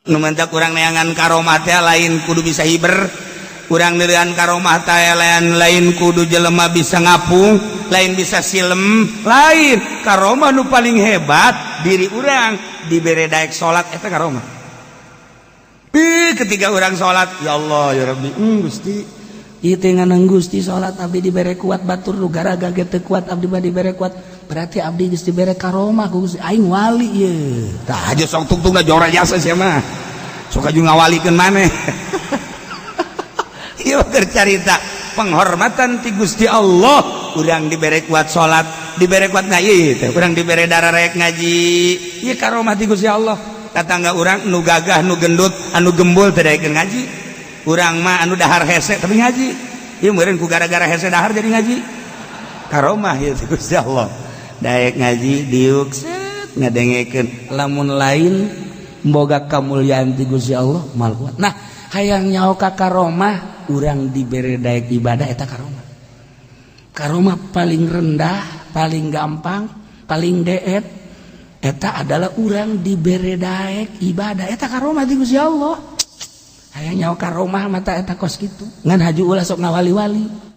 Nu matak urang neangan karomah teh lain kudu bisa hiber, urang neangan karomah teh lain, lain kudu jelema bisa ngapung, lain bisa silem, lain. Karomah nu paling hebat diri urang dibere daek salat, eta karomah. Ih, ketika urang salat, ya Allah, ya Rabbi, Gusti, ieu teh nganang Gusti salat abdi dibere kuat, batur nu garaga ge teu kuat, abdi mah dibere kuat, berarti abdi geus dibere karomah ku Gusti, aing wali ieu. Tah, aja sok tungtungna jora jasa sia mah, sok aju ngawalikeun maneh. Ieu keur carita penghormatan ti Gusti Allah, urang dibere kuat salat, dibere kuat ngaji teh, urang dibere darah rek ngaji, ieu karomah ti Gusti Allah. Tetangga urang nu gagah, nu gendut, anu gembul teu daekeun ngaji, urang mah anu dahar hese tapi ngaji. Ieu meureun ku gara-gara hese dahar jadi ngaji, karomah ieu ti Gusti Allah. Daek ngaji, diuk set ngadengekeun, lamun lain boga kamulyaan ti Gusti Allah mal kuat. Nah, hayang nyaho ka karomah, urang dibere daek ibadah, eta karomah. Karomah paling rendah, paling gampang, paling deet eta adalah urang dibere daek ibadah, eta karomah ti Gusti Allah. Hayang nyaho karomah mata eta kos kitu, ngan haju ulah sok ngawali-wali.